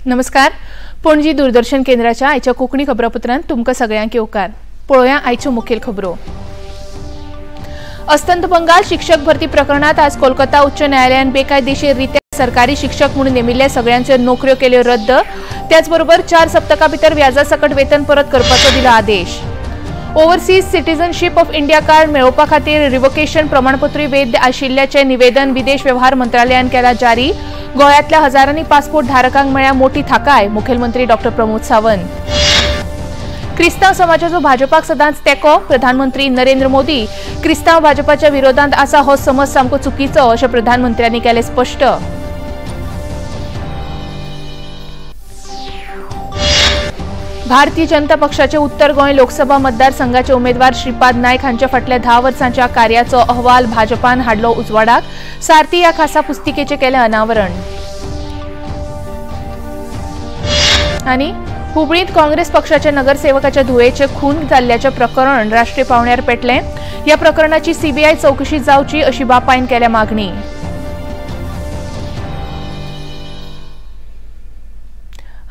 नमस्कार, पणजी दूरदर्शन केंद्राच्या आयच्या कोंकणी खबरापत्रांत तुमकां सगळ्यांक येवकार. पळोवया आयच्यो मुखेल खबरो. अस्तंत बंगाल शिक्षक भरती प्रकरणात आज कोलकाता उच्च न्यायालयान बेकायदेशीर रित्या सरकारी शिक्षक म्हणून नेमिल्ल्या सगळ्यांच्यो नोकऱ्यो केल्यो रद्द. त्याचबरोबर 4 सप्तकां भितर व्याजा सकट वेतन परत करपाचो दिला आदेश. Overseas citizenship of India card मेळोवपा खातीर रिवोकेशन प्रमाणपत्रूय वैध आशिल्ल्याचें निवेदन विदेश व्यवहार मंत्रालयान केला जारी. गोंयांतल्या हजारांनी पासपोर्ट धारकांक मेळ्ळ्या मोठी थाकाय. मुखेलमंत्री डॉक्टर प्रमोद सावंत. क्रिस्तांव समाजाचो भाजपाक सदांच तेंको. प्रधानमंत्री नरेंद्र मोदी क्रिस्तांव भाजपाच्या विरोधांत आसा हो समज सामको चुकीचो अशें प्रधानमंत्र्यांनी केलें स्पश्ट. भारतीय जनता पक्षाचे उत्तर गोंय लोकसभा मतदारसंघाचे उमेदवार श्रीपाद नायक हांच्या फाटल्या 10 वर्सांच्या कार्याचो अहवाल भाजपान हाडलो उजवाडाक. सारथी ह्या खासा पुस्तिकेचें केलें अनावरण. आनी हुबळींत काँग्रेस पक्षाच्या नगरसेवकाच्या धुवेचे खून जाल्ल्याचें प्रकरण राष्ट्रीय पांवड्यार पेटलें. ह्या प्रकरणाची सीबीआय चवकशी जावची अशी बापायन केल्या मागणी.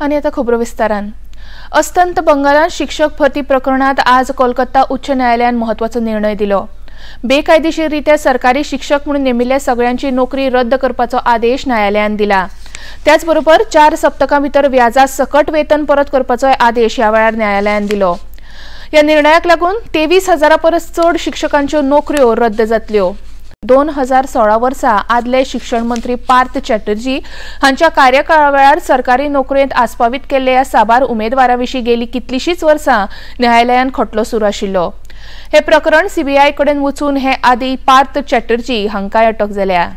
आनी आतां खबरो विस्तारान. अस्तंत बंगालांत शिक्षक भरती प्रकरणात आज कोलकाता उच्च न्यायालयान महत्वाचो निर्णय दिलो. बेकायदेशीर रित्या सरकारी शिक्षक म्हणून नेमिल्ल्या सगळ्यांची नोकरी रद्द करपाचो आदेश न्यायालयान दिला. त्याचबरोबर 4 सप्तकां भितर व्याजा सकट वेतन परत करपाचो आदेश ह्या वेळार न्यायालयान दिलो. ह्या निर्णयाक लागून 23,000 परस चड शिक्षकांच्यो नोकऱ्यो रद्द जातल्यो. 2016 वर्सा आदले शिक्षण मंत्री पार्थ चॅटर्जी हांच्या कार्यकाळा वेळार सरकारी नोकरेंत आस्पावीत केल्ले ह्या साबार उमेदवारां विशीं गेली कितलीशींच वर्सां न्यायालयान खटलो सुरू आशिल्लो. हे प्रकरण सीबीआय कडेन वचून हे आदी पार्थ चॅटर्जी हांकां अटक जाल्या.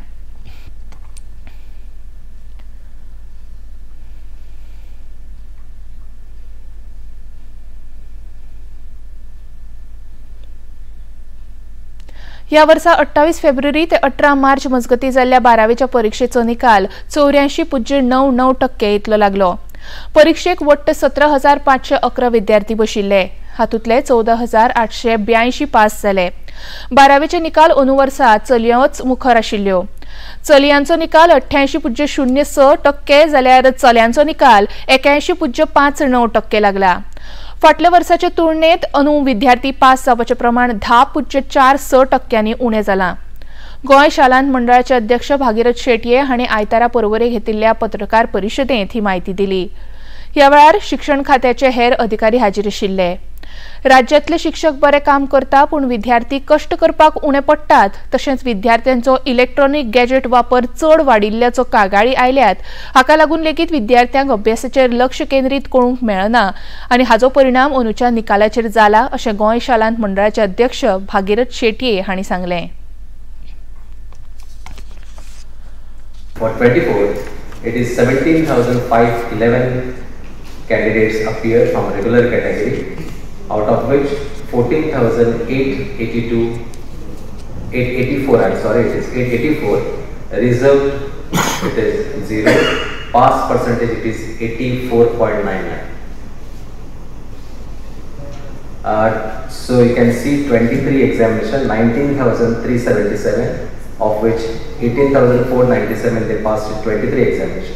ह्या वर्सा 28 फेब्रुवारी ते 18 मार्च मजगती जाल्ल्या 12वीच्या परिक्षेचो निकाल 84.99% इतलो लागलो. परिक्षेक वट्ट 17,511 विद्यार्थी बशिल्ले. हातूंतले 14,882 पास जाले. 12वीचे निकाल अंदू वर्सा चलयोच मुखार आशिल्ल्यो. चलयांचो निकाल 88.06% जाल्यार चल्यांचो निकाल 81.59% लागला. फाटल्या वर्साचे तुलनेत अंदू विद्यार्थी पास जावपाचें प्रमाण 10.46% उणें जालां. गोंय शालांत मंडळाचे अध्यक्ष भागीरथ शेटये हांणी आयतारा पर्वरे घेतिल्ल्या पत्रकार परिशदेंत ही म्हायती दिली. ह्या वेळार शिक्षण खात्याचे हेर अधिकारी हाजीर आशिल्ले. राज्यांतले शिक्षक बरें काम करता पूण विद्यार्थी कश्ट करपाक उणे पडटात. तशेंच विद्यार्थ्यांचो इलेक्ट्रॉनिक गॅजेट वापर चड वाडिल्ल्याचो कागाळी आयल्यात. हाका लागून लेगीत विद्यार्थ्यांक अभ्यासाचेर लक्ष केंद्रीत करूंक मेळना आनी हाचो परिणाम अंदूच्या निकालाचेर जाला अशें गोंय शालांत मंडळाचे अध्यक्ष भागीरथ शेटये हांणी सांगलें. For 24, it is 17,511 candidates appear from regular category, out of which 14,882, 884, I'm sorry, it is 884, reserved it is 0, pass percentage it is 84.99. So you can see 23 examination, 19,377, of which 18,497 they passed in 23 examination.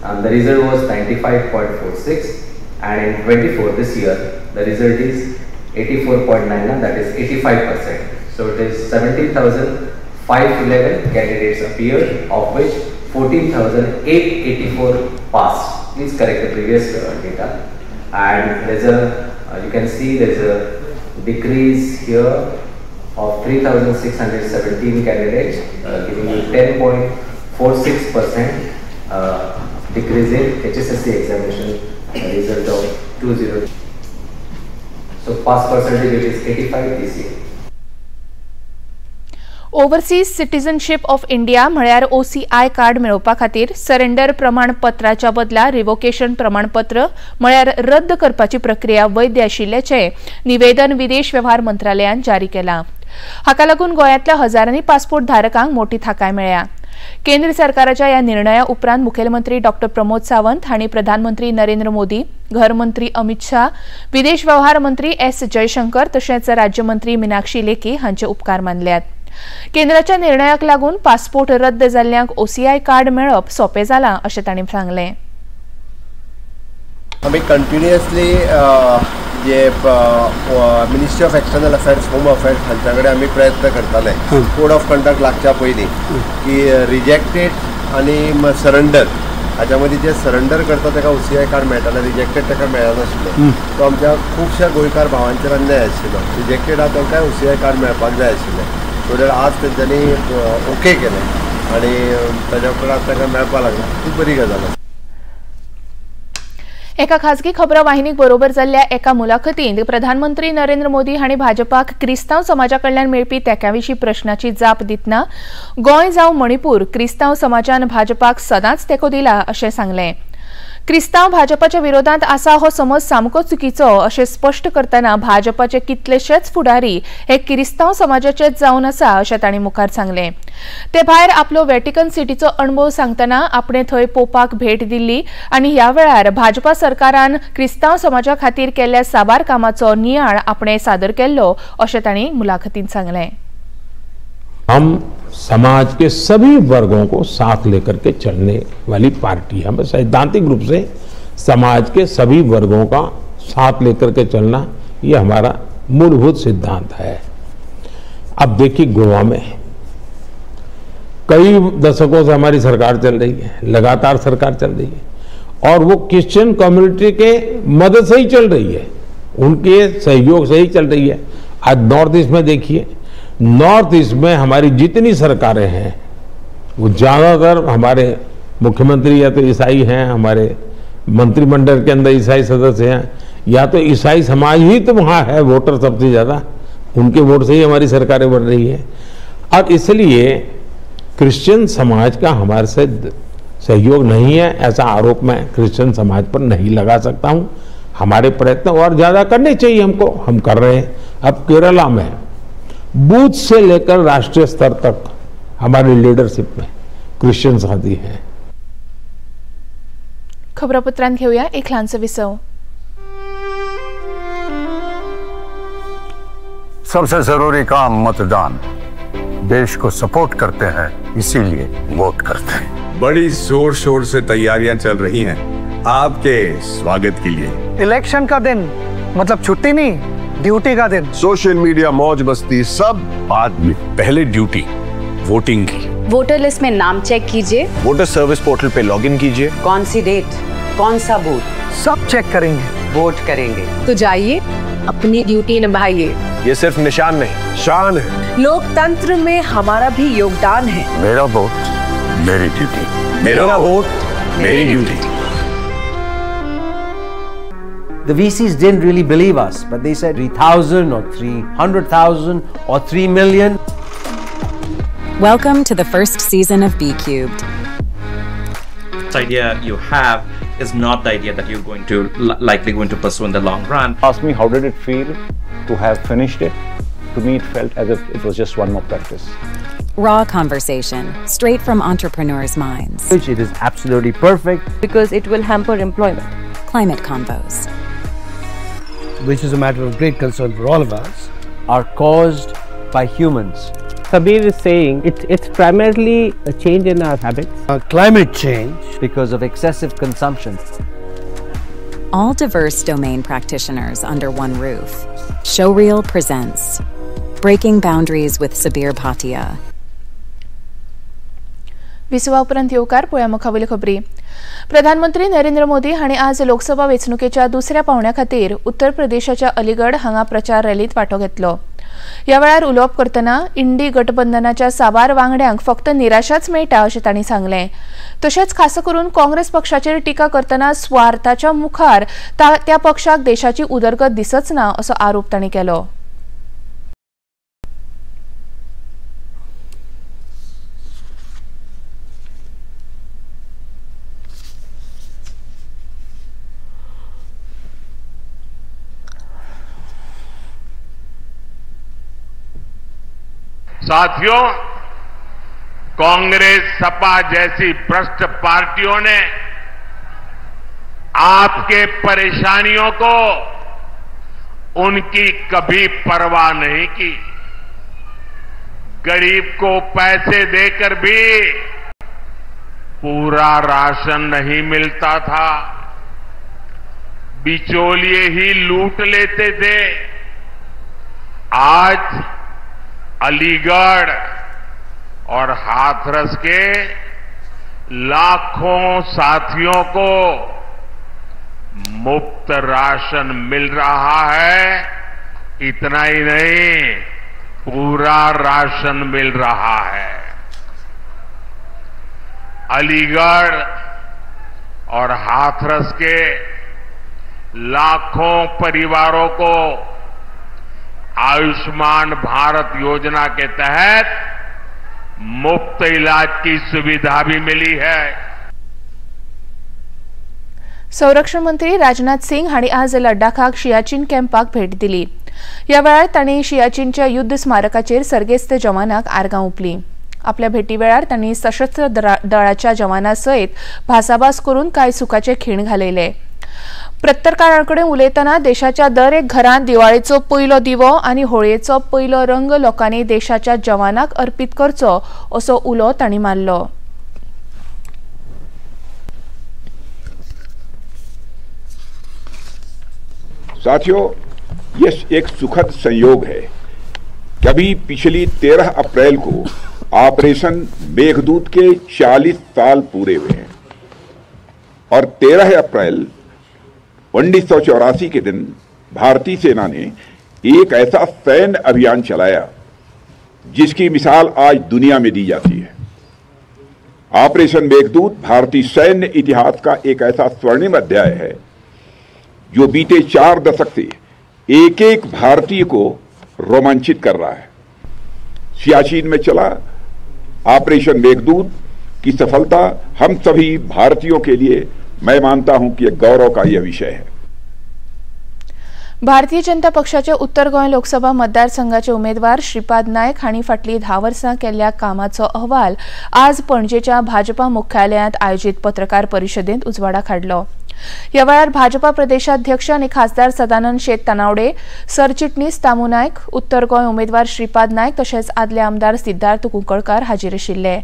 And the result was 95.46, and in 24 this year the result is 84.99, that is 85%. So it is 17,511 candidates appeared, of which 14,884 passed. Please correct the previous data. And there's a you can see there's a decrease here of 3,617 candidates, giving you 10.46% decrease in HSSC examination result of 20. So pass percentage it is 85 this year. Overseas citizenship of India म्हळ्यार OCI card मेळोवपा खातीर surrender प्रमाणपत्राच्या बदला revocation प्रमाणपत्र म्हळ्यार रद्द करपाची प्रक्रिया वैध आशिल्ल्याचें निवेदन विदेश व्यवहार मंत्रालयान जारी केलां. हाका लागून गोंयांतल्या हजारांनी पासपोर्ट धारकांक मोठी थाकाय मेळ्ळ्या. केंद्र सरकाराच्या ह्या निर्णया उपरांत मुखेलमंत्री डॉक्टर प्रमोद सावंत हांणी प्रधानमंत्री नरेंद्र मोदी, घरमंत्री अमित शाह, विदेश व्यवहार मंत्री एस जयशंकर तशेंच राज्यमंत्री मीनाक्षी लेखी हांचे उपकार मानल्यात. केंद्राच्या निर्णयाक लागून पासपोर्ट रद्द जाल्ल्यांक ओसीआय कार्ड मेळप सोंपें जालां अशें तांणी सांगलें. आमी continuously J ministry of external affairs, home affairs हांच्या कडेन आमी प्रयत्न करताले कोड ऑफ कंडक्ट लागच्या पयलीं की रिजेक्टेड आनी सरंडर हाच्या मदीं जे सरंडर करता ताका ओसीआय कार्ड मेळटालें, रिजेक्टेड ताका मेळनाशिल्लें. तो आमच्या खुबश्या गोंयकार भावांचेर अन्याय आशिल्लो. रिजेक्टेड आहा तांकांय ओसीआय कार्ड मेळपाक जाय आशिल्लें. सो that आज तेंच्यांनी ओके केलें आनी ताच्या उपरांत तांकां मेळपाक लागला. ती बरी गजाल आसा. एका खासगी खबरां वाहिनीक बरोबर जाल्ल्या एका मुलाखतींत प्रधानमंत्री नरेंद्र मोदी हांणी भाजपाक क्रिस्तांव समाजा कडल्यान मेळपी तेंक्या विशीं प्रश्नाची जाप दितना गोंय जावं मणिपूर क्रिस्तांव समाजान भाजपाक सदांच तेंको दिला अशें सांगलें. क्रिस्तांव भाजपाच्या विरोधांत आसा हो समज सामको चुकीचो अशें स्पश्ट करतना भाजपाचे कितलेशेच फुडारी हे क्रिस्तांव समाजाचेच जावन आसा अशें तांणी मुखार सांगलें. ते भायर आपलो वेटिकन सिटीचो अणभव सांगतना आपणे थंय पोपाक भेट दिल्ली आनी ह्या वेळार भाजपा सरकारान क्रिस्तांव समाजा खातीर केल्ल्या साबार कामाचो नियाळ आपणे सादर केल्लो अशें तांणी मुलाखतींत सांगलें. हम समाज के सभी वर्गों को साथ लेकर के चलने वाली पार्टी है। हमें सैद्धांतिक रूप से समाज के सभी वर्गों का साथ लेकर के चलना ये हमारा मूलभूत सिद्धांत है। अब देखिए, गोवा में कई दशकों से हमारी सरकार चल रही है, लगातार सरकार चल रही है और वो क्रिश्चियन कम्युनिटी के मदद से ही चल रही है, उनके सहयोग से ही चल रही है। आज नॉर्थ ईस्ट में देखिए, नॉर्थ ईस्ट में हमारी जितनी सरकारें हैं वो ज़्यादातर हमारे मुख्यमंत्री या तो ईसाई हैं, हमारे मंत्रिमंडल के अंदर ईसाई सदस्य हैं, या तो ईसाई समाज ही तो वहाँ है वोटर सबसे ज़्यादा, उनके वोट से ही हमारी सरकारें बन रही है। और इसलिए क्रिश्चियन समाज का हमारे से सहयोग नहीं है ऐसा आरोप मैं क्रिश्चियन समाज पर नहीं लगा सकता हूँ। हमारे प्रयत्न और ज़्यादा करने चाहिए हमको, हम कर रहे हैं। अब केरला में बूथ से लेकर राष्ट्रीय स्तर तक हमारी लीडरशिप में क्रिश्चियन साथी हैं। खबरापत्रांत घेऊया एक ल्हानसो विसव. सबसे जरूरी काम मतदान। देश को सपोर्ट करते हैं इसीलिए वोट करते हैं। बड़ी जोर शोर से तैयारियां चल रही हैं आपके स्वागत के लिए। इलेक्शन का दिन मतलब छुट्टी नहीं, ड्यूटी का दिन। सोशल मीडिया, मौज मस्ती सब बाद में, पहले ड्यूटी वोटिंग की। वोटर लिस्ट में नाम चेक कीजिए, water service portal pay login कीजिए, कौन सी डेट, कौन सा बूथ, सब चेक करेंगे, वोट करेंगे। तो जाइए अपनी ड्यूटी निभाइए। ये सिर्फ निशान नहीं, शान है। लोकतंत्र में हमारा भी योगदान है। मेरा वोट मेरी ड्यूटी, मेरा वोट मेरी duty. The VCs didn't really believe us, but they said 3,000 or 300,000 or 3 million. Welcome to the first season of BCubed. This idea you have is not the idea that you're going to likely going to pursue in the long run. Ask me how did it feel to have finished it? To me, it felt as if it was just one more practice. Raw conversation, straight from entrepreneurs' minds. Which it is absolutely perfect. Because it will hamper employment. Climate convos, which is a matter of great concern for all of us, are caused by humans. Sabir is saying it's primarily a change in our habits. Climate change. Because of excessive consumption. All diverse domain practitioners under one roof. Showreel presents Breaking Boundaries with Sabir Bhatia. विसवा उपरांत येवकार पळया मुखावयल्यो खबरी. प्रधानमंत्री नरेंद्र मोदी हांणी आज लोकसभा वेंचणुकेच्या दुसऱ्या पावंड्या खातीर उत्तर प्रदेशाच्या अलीगड हांगा प्रचार रॅलींत वांटो घेतलो. ह्या वेळार उलोवप करतना इंडी गठबंधनाच्या साबार वांगड्यांक फक्त निराशाच मेळटा अशें तांणी सांगलें. तशेंच खासा करून काँग्रेस पक्षाचेर टिका करतना स्वार्थाच्या मुखार त्या पक्षाक देशाची उदरगत दिसच ना असो आरोप तांणी केलो. साथियों, कांग्रेस सपा जैसी भ्रष्ट पार्टियों ने आपके परेशानियों को उनकी कभी परवाह नहीं की। गरीब को पैसे देकर भी पूरा राशन नहीं मिलता था। बिचौलिए ही लूट लेते थे, आज अलीगढ़ और हाथरस के लाखों साथियों को मुफ्त राशन मिल रहा है। इतना ही नहीं, पूरा राशन मिल रहा है। अलीगढ़ और हाथरस के लाखों परिवारों को आयुष्मान भारत योजना के तहत मुफ्त इलाज की सुविधा भी मिली है। संरक्षण मंत्री राजनाथ सिंग हांणी आज लडाखाक शियाचीन कॅम्पाक भेट दिली। ह्या वेळार तांणी शियाचीनच्या युद्ध स्मारकाचेर सर्गेस्त जवानांक आर्गां ओंपली। आपल्या भेटी वेळार तांणी सशस्त्र दळाच्या जवानां सयत भासाभास करून कांय सुखाचे खीण घालयले। पत्रकारांकडेन उलयतना देशाच्या दर एक घरांत दिवाळेचो पयलो दिवो आनी होळयेचो पयलो रंग लोकांनी देशाच्या जवानांक अर्पीत करचो असो उलो तांणी मारलो। साथियों, ये एक सुखद संयोग है कि अभी पिछली 13 अप्रैल को ऑपरेशन मेघदूत के 40 साल पूरे हुए हैं और 13 अप्रैल 1984 के दिन भारतीय सेना ने एक ऐसा सैन्य अभियान चलाया जिसकी मिसाल आज दुनिया में दी जाती है। ऑपरेशन मेघदूत भारतीय सैन्य इतिहास का एक ऐसा स्वर्णिम अध्याय है जो बीते 4 दशक से एक एक भारतीय को रोमांचित कर रहा है। सियाचिन में चला ऑपरेशन मेघदूत की सफलता हम सभी भारतीयों के लिए, मैं मानता हूं कि एक गौरव का यह विषय है। भारतीय जनता पक्षाचे उत्तर गोंय लोकसभा मतदारसंघाचे उमेदवार श्रीपाद नायक हांणी फाटलीं 10 वर्सां केल्ल्या कामाचो अहवाल आज पणजेच्या भाजपा मुख्यालयांत आयोजीत पत्रकार परिशदेंत उजवाडाक हाडलो। ह्या वेळार भाजपा प्रदेशाध्यक्ष आनी खासदार सदानंद शेट तानावडे, सरचिटणीस तामू नायक, उत्तर गोंय उमेदवार श्रीपाद नायक तशेंच आदले आमदार सिद्धार्थ कुंकळकार हाजीर आशिल्ले।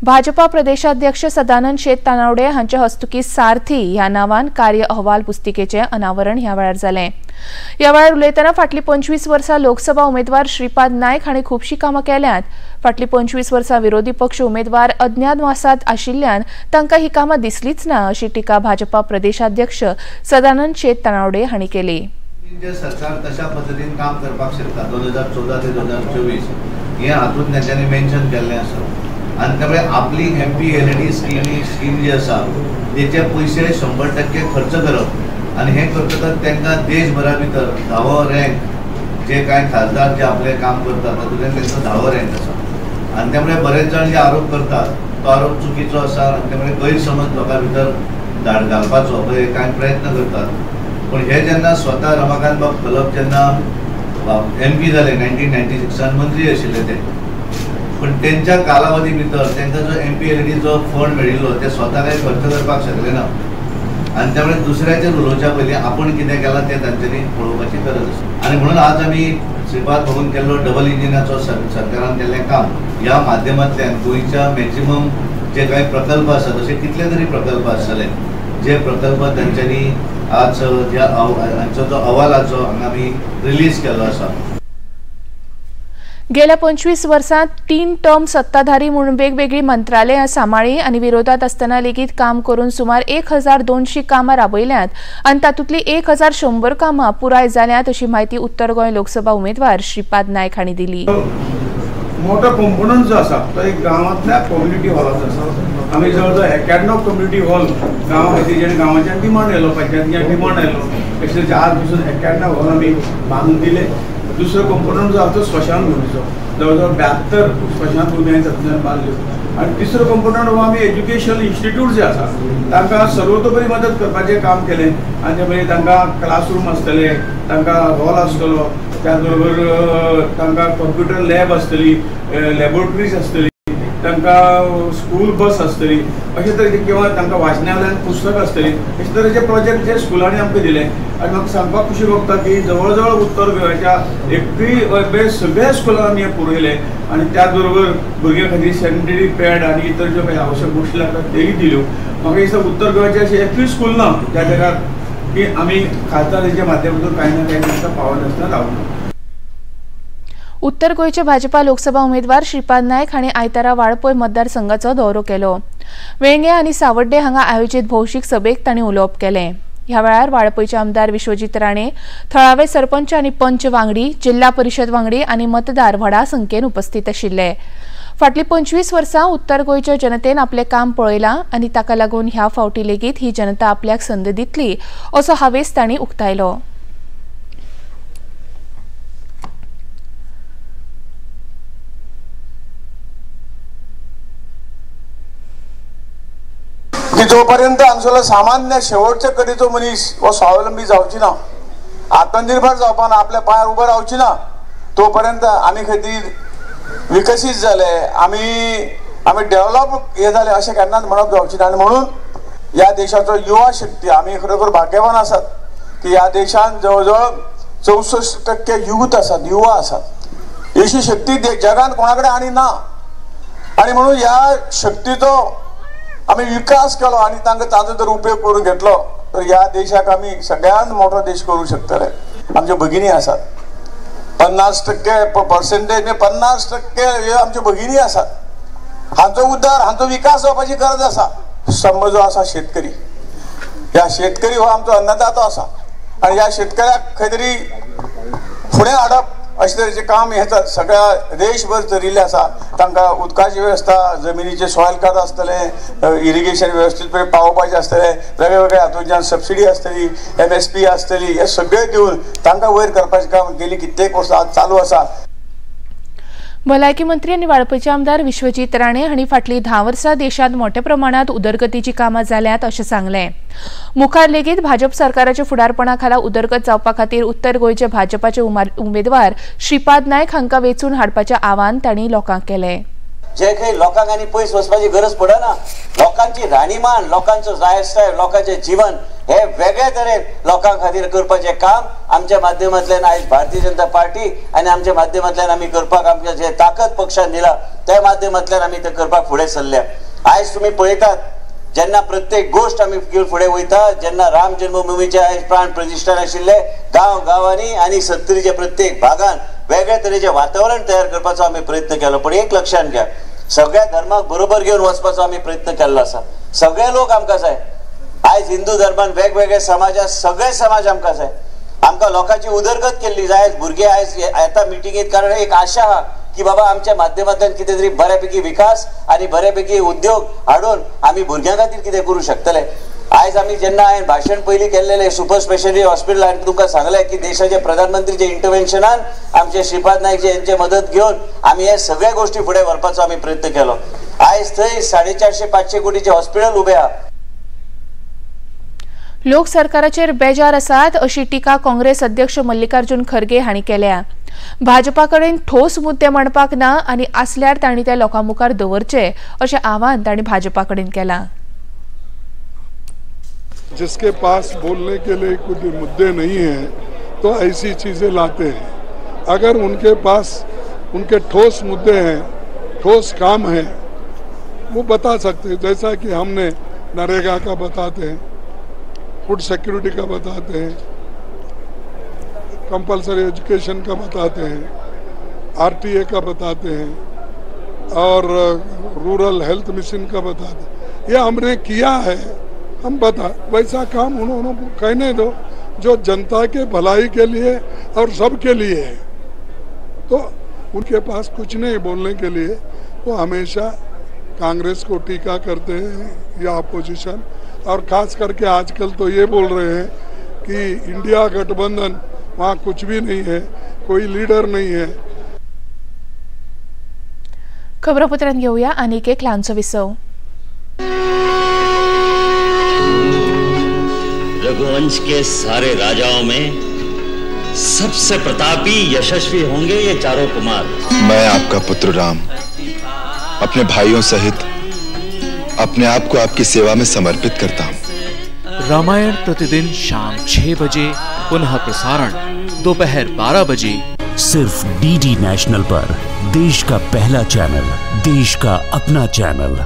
भाजपा प्रदेशाध्यक्ष सदानंद शेट तानावडे हांचे हस्तुकी सारथी ह्या नांवान कार्य अहवाल पुस्तिकेचें अनावरण ह्या वेळार जालें। ह्या वेळार उलयतना फाटलीं 25 वर्सां लोकसभा उमेदवार श्रीपाद नायक हांणी खुबशीं कामां केल्यांत। फाटलीं 25 वर्सां विरोधी पक्ष उमेदवार अज्ञातवासांत आशिल्ल्यान तांकां ही कामां दिसलीच ना अशी टिका भाजपा प्रदेशाध्यक्ष सदानंद शेट तानावडे हांणी केली। सरकार कशा पद्दतीन काम करपाक शकता 2014 ते 2024 हे हातूंत तेंच्यांनी मेन्शन केल्लें आसा आनी त्यामुळे आपली MPLAD scheme जी आसा तेचे पयशे 100% खर्च करप आनी हें करतकच तांकां देशभरा भितर 10वो रँक जे कांय खासदार जे आपलें काम करतात तातूंतल्यान तांचो 10वो रँक आसा आनी त्यामुळे बरेच जाण जे आरोप करतात तो आरोप चुकीचो आसा आनी त्यामुळे गैरसमज लोकां भितर घालपाचो कांय प्रयत्न करतात। पूण हे जेन्ना स्वता रमाकांत बाब खलप जेन्ना MP जाले 1996 मंत्री आशिल्ले ते, पण तेंच्या कालावधी भितर तांकां जो MPLADचो फंड मेळिल्लो ते स्वता कांय खर्च करपाक शकले ना आनी त्यामुळे दुसऱ्याचेर उलोवच्या पयलीं आपूण कितें केलां तें तांच्यांनी पळोवपाची गरज आसा। आनी म्हणून आज आमी श्रीपाद बाबून केल्लो डबल इंजिनाचो सरकारान केल्लें काम ह्या माध्यमांतल्यान गोंयच्या मॅक्झिमम जे कांय प्रकल्प आसा तशे कितले तरी प्रकल्प आसतले जे प्रकल्प तांच्यांनी आज ज्या हांचो जो अहवालाचो हांगा आमी रिलीज केल्लो आसा। गेल्या 25 वर्सांत 3 टर्म सत्ताधारी म्हणून वेगवेगळी मंत्रालयां सांबाळ्ळी आनी विरोधात आसतना लेगीत काम करून सुमार 1200 कामां राबयल्यांत आनी तातूंतलीं 1100 कामां पुराय जाल्यांत अशी म्हायती उत्तर गोंय लोकसभा उमेदवार श्रीपाद नायक हांणी दिली। मोठो कंपोनंट जो आसा तो एक गांवांतल्या कम्युनिटी हॉलाचो आसा। आमी जवळ जवळ 91 कम्युनिटी हॉल गांवा खातीर जेणे गांवांच्यान डिमांड आयलो, पंचायतीच्यान डिमांड आयलो, अशें आज पसून 91 हॉल आमी बांदून दिले। दुसरो कंपोनंट जो आसा तो स्मशानभुमीचो, जवळ जवळ 72 स्मशानभुमी हांवें तातूंतल्यान बांदल्यो। आनी तिसरो कंपोनंट हो आमी एज्युकेशनल इन्स्टिट्यूट जे आसा तांकां सर्वतोपरी मदत करपाचें काम केलें आनी ते मागीर तांकां क्लासरूम आसतले, तांकां हॉल आसतलो, त्याच बरोबर तांकां कंप्युटर लॅब आसतली, लॅबोरेटरीज आसतली, तांकां स्कूल बस आसतली, अशे तरेचे किंवा तांकां वाचनालयांत पुस्तक आसतली, अशे तरेचे प्रोजेक्ट जे स्कुलांनी आमकां दिले। आनी म्हाका सांगपाक खुशी भोगता की जवळ जवळ उत्तर गोंयच्या एकूय सगळ्या स्कुलांनी आमी हें पुरयलें आनी त्याच बरोबर भुरग्यां खातीर सॅनिटरी पॅड आनी इतर ज्यो काही आवश्यक गोश्टी लागतात तेय दिल्यो। म्हाका दिसता उत्तर गोंयचें अशें एकूय स्कूल ना ज्या जाग्यार की आमी खासदाराच्या माध्यमातून काही ना काही तांकां पावनासतना रावना. उत्तर गोंयचे भाजपा लोकसभा उमेदवार श्रीपाद नायक हांणी आयतारा वाळपय मतदारसंघाचो दौरो केलो. वेंगे आनी सावड्डे हांगा आयोजीत भौशीक सभेक तांणी उलोवप केलें. ह्या वेळार वाळपयचे आमदार विश्वजीत राणे, थळावे सरपंच आनी पंच वांगडी, जिल्हा परिशद वांगडी आनी मतदार व्हडा संख्येन उपस्थित आशिल्ले. फाटलीं 25 वर्सां उत्तर गोंयच्या जनतेन आपलें काम पळयलां आनी ताका लागून ह्या फावटी लेगीत ही जनता आपल्याक संद दितली असो हावेस तांणी उक्तायलो. की जोपर्यंत हांगसरलो सामान्य शेवटच्या कडेचो मनीस हो स्वावलंबी जावची ना, आत्मनिर्भर जावपा ना, आपल्या पांयार उबो रावची ना, तोपर्यंत आमी खंय तरी विकसीत जाले, आमी डेव्हलप हे जाले अशें केन्नाच म्हणप जावचें ना. आनी म्हणून ह्या देशाचो युवा शक्ती आमी खरोखर भाग्यवान आसात की ह्या देशान जवळ जवळ 64% यूथ आसात, युवा आसात. अशी शक्ती जगान कोणा कडेन आनी ना. आनी म्हणून ह्या शक्तीचो आमी विकास केलो आनी तांकां ताजो जर उपयोग करून घेतलो तर ह्या देशाक आमी सगळ्यात मोठो देश करूं शकतले. आमच्यो भगिनी आसात, 50% पर्सेंटेज 50% ह्यो आमच्यो भगिनी आसात. हांचो उद्धार, हांचो विकास जावपाची गरज आसा. स्तंभ जो आसा शेतकरी, ह्या शेतकरी हो आमचो अन्नदातो आसा आनी ह्या शेतकऱ्याक खंय तरी फुडें हाडप अशें तरेचें काम हें सगळ्या देशभर चलिल्लें आसा. तांकां उदकाची वेवस्था, जमिनीचें सॉयल कार्ड आसतलें, इरिगेशन वेवस्थीतपणे पावोवपाचें आसतलें, वेगळे हातूंतल्यान सबसिडी आसतली, MSP आसतली, हे सगळें दिवन तांकां वयर करपाचें काम गेली कित्येक वर्सां आज चालू आसा. भलायकी मंत्री आनी वाळपयचे आमदार विश्वजीत राणे हांणी फाटलीं 10 वर्सां देशांत मोठ्या प्रमाणात उदरगतीची कामां जाल्यांत अशें सांगलें. मुखार लेगीत भाजप सरकाराच्या फुडारपणा खाला उदरगत जावपा खातीर उत्तर गोंयचे भाजपाचे उमेदवार श्रीपाद नायक हांकां वेंचून हाडपाचें आवाहन तांणी लोकांक केलें. जे काही लोकांक आनी पयस वचपाची गरज पडना, लोकांची राहणीमान, लोकांचो लायफस्टायल, लोकांचें जीवन हे वेगळे तरेन लोकां खातीर करपाचें काम आमच्या माध्यमांतल्यान आयज भारतीय जनता पार्टी आनी आमच्या माध्यमांतल्यान आमी करपाक आमकां जे ताकद पक्षान दिला त्या माध्यमांतल्यान आमी तें करपाक फुडें सरल्या. आयज तुमी पळयतात जेन्ना प्रत्येक गोश्ट आमी घेवन फुडें वयता, जेन्ना राम जन्मभूमीचे आयज प्राण प्रतिश्ठान आशिल्ले गांव गांवांनी आनी सत्तरीच्या प्रत्येक भागान वेगळे तरेचें वातावरण तयार करपाचो आमी प्रयत्न केलो. पण एक लक्षात घ्या, सगळ्या धर्माक बरोबर घेवन वचपाचो आमी प्रयत्न केल्लो आसा. सगळे लोक आमकां जाय. आयज हिंदू धर्मान वेगवेगळे समाज, सगळे समाज आमकां जाय. आमकां लोकांची उदरगत केल्ली जाय. भुरगे आयज येता मिटिंगेत कारण एक आशा आहा की बाबा आमच्या माध्यमांतल्यान कितें तरी बऱ्यापैकी विकास आनी बऱ्यापैकी उद्योग हाडून आमी भुरग्यां खातीर कितें करूं शकतले. आयज आमी जेन्ना हांवें भाशण पयलीं केल्लेलें सुपर स्पेशलिटी हॉस्पिटल, हांवें तुमकां सांगलें की देशाचे प्रधानमंत्रीचे इंटरवेन्शनान आमचे श्रीपाद नायक यांचे मदत घेवन आमी हे सगळ्या गोष्टी फुडें व्हरपाचो आमी प्रयत्न केलो. आयज थंय 450-500 कोटीचें हॉस्पिटल उबें आहा. लोक सरकाराचेर बेजार आसात अशी टिका काँग्रेस अध्यक्ष मल्लिकार्जुन खरगे हांणी केल्या. भाजपा कडेन ठोस मुद्दे मांडपाक ना आनी आसल्यार तांणी ते लोकां मुखार दवरचे अशें आवाहन तांणी भाजपा कडेन केलां. जिसके पास बोलने के लिए कुछ मुद्दे नहीं हैं तो ऐसी चीज़ें लाते हैं. अगर उनके पास उनके ठोस मुद्दे हैं, ठोस काम है, वो बता सकते हैं. जैसा कि हमने नरेगा का बताते हैं, फूड सिक्योरिटी का बताते हैं, कंपलसरी एजुकेशन का बताते हैं, आरटीए का बताते हैं और रूरल हेल्थ मिशन का बताते हैं. ये हमने किया है, हम बता वैसा काम उन्होंने कहने दो जो जनता के भलाई के लिए और सबके लिए है. तो उनके पास कुछ नहीं बोलने के लिए, वो हमेशा कांग्रेस को टीका करते हैं या अपोजिशन. और ख़ास करके आजकल तो ये बोल रहे हैं कि इंडिया गठबंधन, वहाँ कुछ भी नहीं है, कोई लीडर नहीं है. खबरापत्रांत घेऊया आनीक एक ल्हानसो विसव. रघुवंश के सारे राजाओं में सबसे प्रतापी यशस्वी होंगे ये चारों कुमार. मैं आपका पुत्र राम अपने भाइयों सहित अपने आप को आपकी सेवा में समर्पित करता हूँ. रामायण प्रतिदिन शाम 6 बजे, पुनः प्रसारण दोपहर 12 बजे, सिर्फ डीडी नेशनल पर. देश का पहला चैनल, देश का अपना चैनल.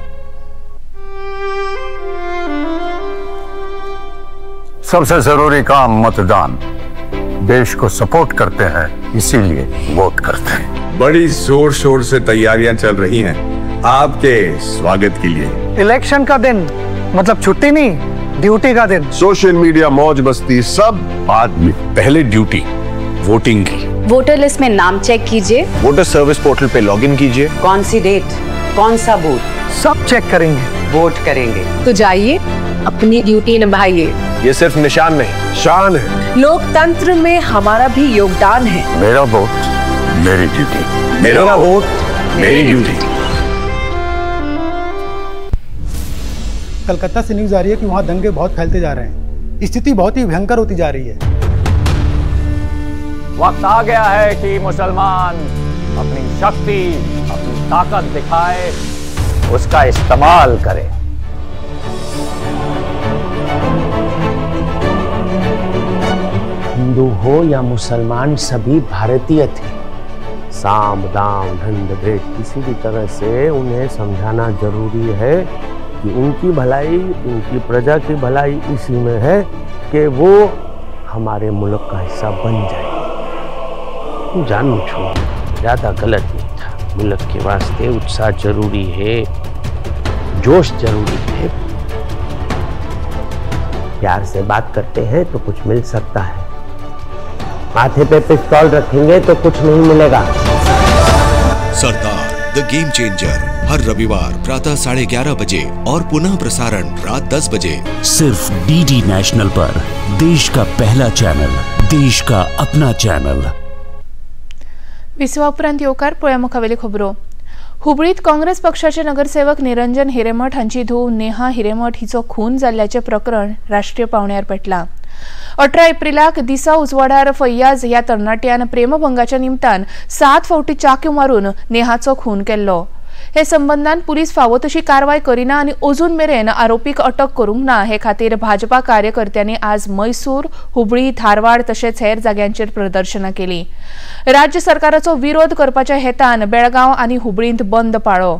सबसे जरूरी काम मतदान। देश को सपोर्ट करते हैं, इसीलिए वोट करते हैं। बड़ी जोर शोर से तैयारियां चल रही हैं आपके स्वागत के लिए। इलेक्शन का दिन मतलब छुट्टी नहीं, ड्यूटी का दिन। सोशल मीडिया, मौज मस्ती सब बाद में, पहले ड्यूटी वोटिंग की। वोटर लिस्ट में नाम चेक कीजिए, water service portal pay login कीजिए, कौन सी डेट, कौन सा बूथ, सब चेक करेंगे, वोट करेंगे। तो जाइए अपनी ड्यूटी निभाइए। ये सिर्फ निशान नहीं, शान है। लोकतंत्र में हमारा भी योगदान है। मेरा वोट मेरी ड्यूटी, मेरा वोट मेरी ड्यूटी। कलकत्ता से न्यूज आ रही है कि वहाँ दंगे बहुत फैलते जा रहे हैं, स्थिति बहुत ही भयंकर होती जा रही है। वक्त आ गया है कि मुसलमान अपनी शक्ति, अपनी ताकत दिखाए, उसका इस्तेमाल करे। हिंदू हो या मुसलमान, सभी भारतीय थे। साम दाम दंड भेद किसी भी तरह से उन्हें समझाना जरूरी है कि उनकी भलाई, उनकी प्रजा की भलाई इसी में है कि वो हमारे मुल्क का हिस्सा बन जाए। जानू छो ज़्यादा गलत नहीं था। मुल्क के वास्ते उत्साह जरूरी है, जोश जरूरी है। प्यार से बात करते हैं तो कुछ मिल सकता है, माथे पे पिस्तौल रखेंगे तो कुछ नहीं मिलेगा। सरदार the game changer हर रविवार प्रातः 11:30 बजे और पुनः प्रसारण रात 10 बजे, सिर्फ डीडी नेशनल पर। देश का पहला चैनल, देश का अपना चैनल। विसवा उपरांत येवकार पळया मुखावेली खबरो। हुबळीत काँग्रेस पक्षाचे नगरसेवक निरंजन हिरेमठ हांची धूव नेहा हिरेमठ हिचो खून जाल्ल्याचें प्रकरण राष्ट्रीय पावंड्यार पेटलां। 18 एप्रिलाक दिसा उजवाडार फैयाज ह्या तरणाट्यान प्रेमभंगाच्या निमतान 7 फावटी चाक्यो मारून नेहाचो खून केल्लो। हे संबंधान पुलीस फावो तशी कारवाय करिना आनी अजून मेरेन आरोपीक अटक करूंक ना हे खातीर भाजपा कार्यकर्त्यांनी आज मैसूर, हुबळी, धारवाड तशेंच हेर जाग्यांचेर प्रदर्शनां केली। राज्य सरकाराचो विरोध करपाच्या हेतान बेळगांव आनी हुबळींत बंद पाळ्ळो।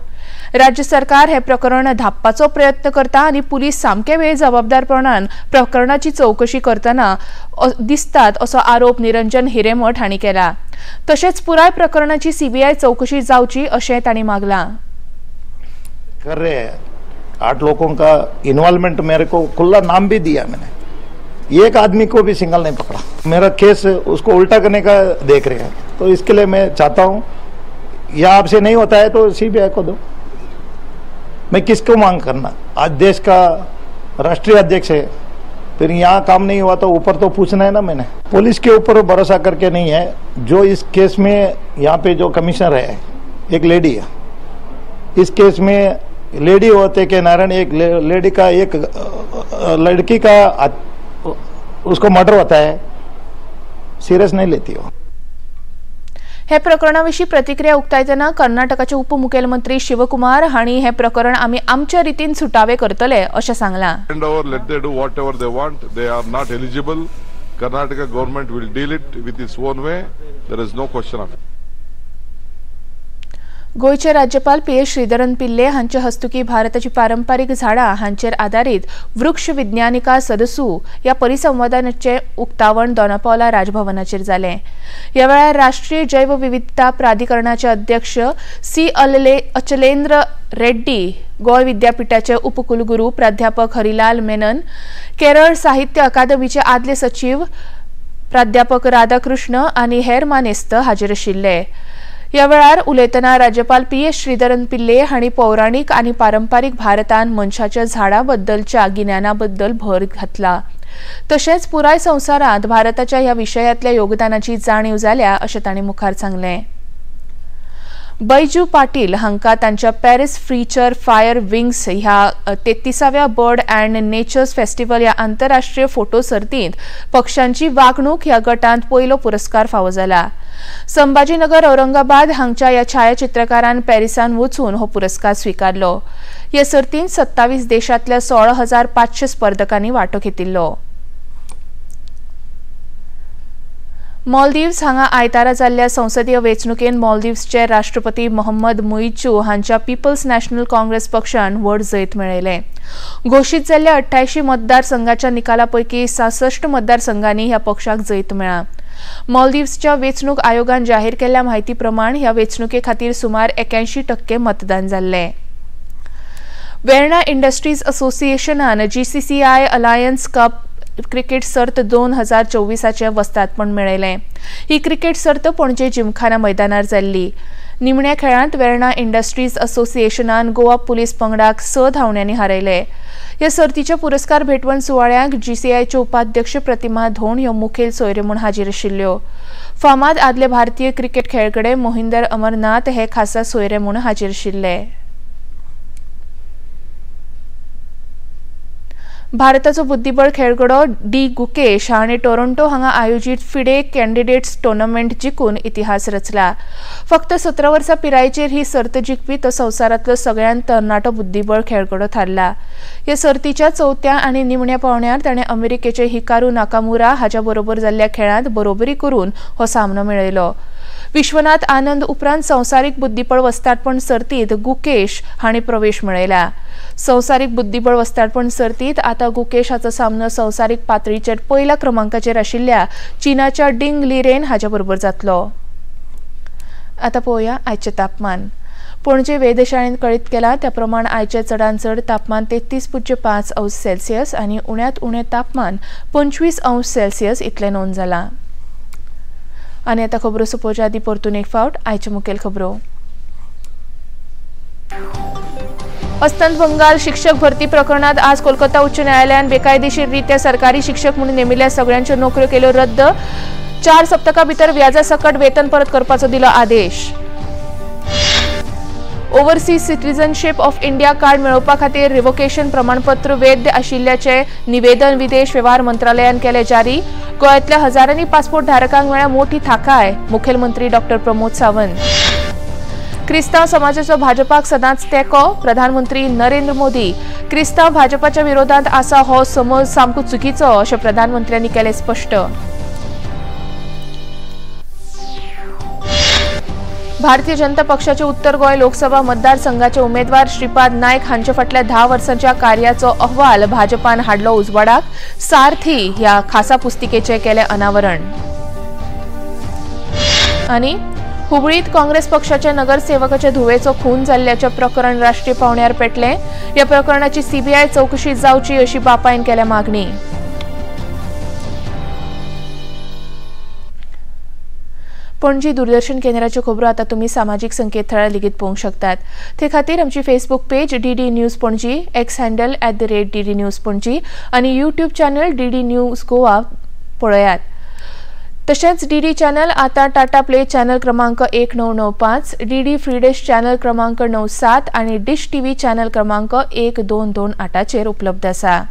राज्य सरकार हे प्रकरण धांपपाचो प्रयत्न करता आनी पुलीस सामके बेजबाबदारपणान प्रकरणाची चवकशी करतना दिसतात असो आरोप निरंजन हिरेमठ हांणी केला। तशेंच पुराय प्रकरणाची सीबीआय चौकशी जावची अशें तांणी मागलां। कर रहे हैं 8 लोगों का इन्वॉल्वमेंट, मेरे को खुला नाम भी दिया मैंने, एक आदमी को भी सिंगल नहीं पकड़ा। मेरा केस उसको उल्टा करने का देख रहे हैं, तो इसके लिए मैं चाहता हूँ या आपसे नहीं होता है तो सीबीआई को दो। मैं किसको मांग करना, आज देश का राष्ट्रीय अध्यक्ष है, फिर यहाँ काम नहीं हुआ तो ऊपर तो पूछना है ना। मैंने पुलिस के ऊपर भरोसा करके नहीं है। जो इस केस में यहाँ पे जो कमिश्नर है, एक लेडी है, इस केस में लेडी होते के नारायण एक लेडी का, एक लड़की का उसको मर्डर होता है, सीरियस नहीं लेती हो। हे प्रकरणाविशीं प्रतिक्रिया उक्तायतना कर्नाटकाचे उपमुख्यमंत्री शिवकुमार हांणी हे प्रकरण आमी आमच्या रितीन सुटावे करतले अशें सांगलां। Let they do whatever they want. They are not eligible. Karnataka government will deal it with its own way. There is no question of it. गोंयचे राज्यपाल पी.एस. श्रीधरन पिल्ले हांचे हस्तुकी भारताची पारंपारीक झाडां हांचेर आदारीत वृक्ष विज्ञानिका सदसू ह्या परिसंवादाचें उक्तावण दोनापावला राजभवनाचेर जालें। ह्या वेळार राष्ट्रीय जैवविविधता प्राधिकरणाचे अध्यक्ष सी अचलेंद्र रेड्डी, गोंय विद्यापीठाचे उपकुलगुरू प्राध्यापक हरिलाल मेनन, केरळ साहित्य अकादमीचे आदले सचीव प्राध्यापक राधाकृष्ण आनी हेर मानेस्त हाजीर आशिल्ले। ह्या वेळार उलयतना राज्यपाल पी.एस. श्रीधरन पिल्ले हांणी पौराणीक आनी पारंपारीक भारतान मनशाच्या झाडां बद्दलच्या गिन्याना बद्दल भर घातला, तशेंच पुराय संवसारांत भारताच्या ह्या विशयांतल्या योगदानाची जाणीव जाल्या अशें तांणी मुखार सांगलें। बैजू पाटील हांकां तांच्या पॅरिस फीचर फायर विंग्स ह्या 33व्या बर्ड अँड नेचर्स फेस्टिवल ह्या आंतरराष्ट्रीय फोटो सर्तींत पक्ष्यांची वागणूक ह्या गटांत पयलो पुरस्कार फावो जाला। संभाजीनगर औरंगाबाद हांगच्या ह्या छायाचित्रकारान पॅरिसान वचून हो पुरस्कार स्विकारलो। हे सर्तींत 27 देशांतल्या 16,500 स्पर्धकांनी वांटो घेतिल्लो। मालदीव्स हांगा आयतारा जाल्ल्या संसदीय वेंचणुकेन मालदीव्सचे राष्ट्रपती मोहम्मद मुइज्जू हांच्या पीपल्स नॅशनल काँग्रेस पक्षान व्हड जैत मेळयलें. घोशीत जाल्ल्या 88 मतदारसंघाच्या निकाला पैकी 66 मतदारसंघांनी ह्या पक्षाक जैत मेळ्ळां. मालदीव्सच्या वेंचणूक आयोगान जाहीर केल्ल्या म्हायती प्रमाण ह्या वेंचणुके खातीर सुमार 81% मतदान जाल्लें. वेर्णा इंडस्ट्रीज असोसिएशनान जीसीसीआय अलायन्स कप क्रिकेट सर्त 2024 वस्तादपण मेळयलें. ही क्रिकेट सर्त पणजे जिमखाना मैदानार जाल्ली. निमण्या खेळांत वेर्णा इंडस्ट्रीज असोसिएशनान गोवा पुलीस पंगडाक 6 धांवड्यांनी हारयले. ह्या सर्तीच्या पुरस्कार भेटवण सुवाळ्याक जीसीआयच्यो उपाध्यक्ष प्रतिमा धोंड ह्यो मुखेल सोयरे म्हूण हाजीर आशिल्ल्यो. फामाद आदले भारतीय क्रिकेट खेळगडे मोहिंदर अमरनाथ हे खासा सोयरे म्हूण हाजीर आशिल्ले. भारताचो बुद्धिबळ खेळगडो डी गुकेश हाणें टोरंटो हांगा आयोजीत फिडे कॅन्डिडेट्स टुर्नामेंट जिखून इतिहास रचला. फक्त 17 वर्सां पिरायेचेर ही सर्त जिखपी तो संवसारांतलो सगळ्यांत तरणाटो बुद्धिबळ खेळगडो थारला. ह्या सर्तीच्या चवथ्या आनी निमण्या पावंड्यार ताणें अमेरिकेचे हिकारू नाकामुरा हाच्या बरोबर जाल्ल्या खेळांत बरोबरी करून हो सामनो मेळयलो. विश्वनाथ आनंद उपरांत संवसारीक बुद्धिबळ वस्तादपण सर्तीत गुकेश हाणें प्रवेश मेळयला. संवसारीक बुद्धिबळ वस्तादपण सर्तीत आतां गुकेश हाचो सामनो संवसारीक पातळीचेर पयल्या क्रमांकाचेर आशिल्ल्या चीनाच्या डिंग लिरेन हाच्या बरोबर जातलो. आतां पळोवया आयचें तापमान. पणजे वेधशाळेन कळीत केलां त्या प्रमाण आयचें चडांत चड तापमान 33.5 अंश सेल्सियस आनी उण्यांत उणें तापमान 25 अंश सेल्सियस इतलें नोंद जालां. आनी आतां खबरो सोंपोवच्या आदीं परतून एक फावट आयच्यो मुखेल खबरो. अस्तंत बंगाल शिक्षक भरती प्रकरणात आज कोलकाता उच्च न्यायालयान बेकायदेशीर रित्या सरकारी शिक्षक म्हणून नेमिल्ल्या सगळ्यांच्यो नोकऱ्यो केल्यो रद्द. 4 सप्तकां भितर व्याजा सकट वेतन परत करपाचो दिलो आदेश. Overseas citizenship of India card मेळोवपा खातीर रिवोकेशन प्रमाणपत्र वैध आशिल्ल्याचें निवेदन विदेश वेव्हार मंत्रालयान केलें जारी. गोंयांतल्या हजारांनी पासपोर्ट धारकांक मेळ्ळ्या मोठी थाकाय. मुखेलमंत्री डॉ प्रमोद सावंत. क्रिस्तांव समाजाचो भाजपाक सदांच तेंको. प्रधानमंत्री नरेंद्र मोदी. क्रिस्तांव भाजपाच्या विरोधांत आसा हो समज सामको चुकीचो अशें प्रधानमंत्र्यांनी केलें स्पश्ट. भारतीय जनता पक्षाचे उत्तर गोंय लोकसभा मतदारसंघाचे उमेदवार श्रीपाद नायक हांचे फाटल्या 10 वर्सांच्या कार्याचो अहवाल भाजपान हाडलो उजवाडाक. सारथी ह्या खासा पुस्तिकेचें केलें अनावरण. आनी हुबळीत काँग्रेस पक्षाच्या नगरसेवकाच्या धुवेचो खून जाल्ल्याचें प्रकरण राष्ट्रीय पावंड्यार पेटलें. ह्या प्रकरणाची सीबीआय चवकशी जावची अशी बापायन केल्या मागणी. पणजी दूरदर्शन केंद्राच्यो खबरो आतां तुमी सामाजीक संकेतथळार लेगीत पळोवंक शकतात. ते खातीर आमची Facebook page DD news Panaji, X handle @DD News Panaji आनी YouTube channel DD news Goa पळयात. तशेंच डीडी चॅनल आतां टाटा प्ले चॅनल क्रमांक 1995, डीडी फ्री डिश चॅनल क्रमांक 97 आनी डिश टीव्ही चॅनल क्रमांक 1228चेर उपलब्ध आसा.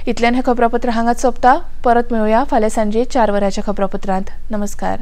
इतल्यान हें खबरापत्र हांगाच सोंपता. परत मेळुया फाल्यां सांजे 4 वरांच्या खबरापत्रांत. नमस्कार.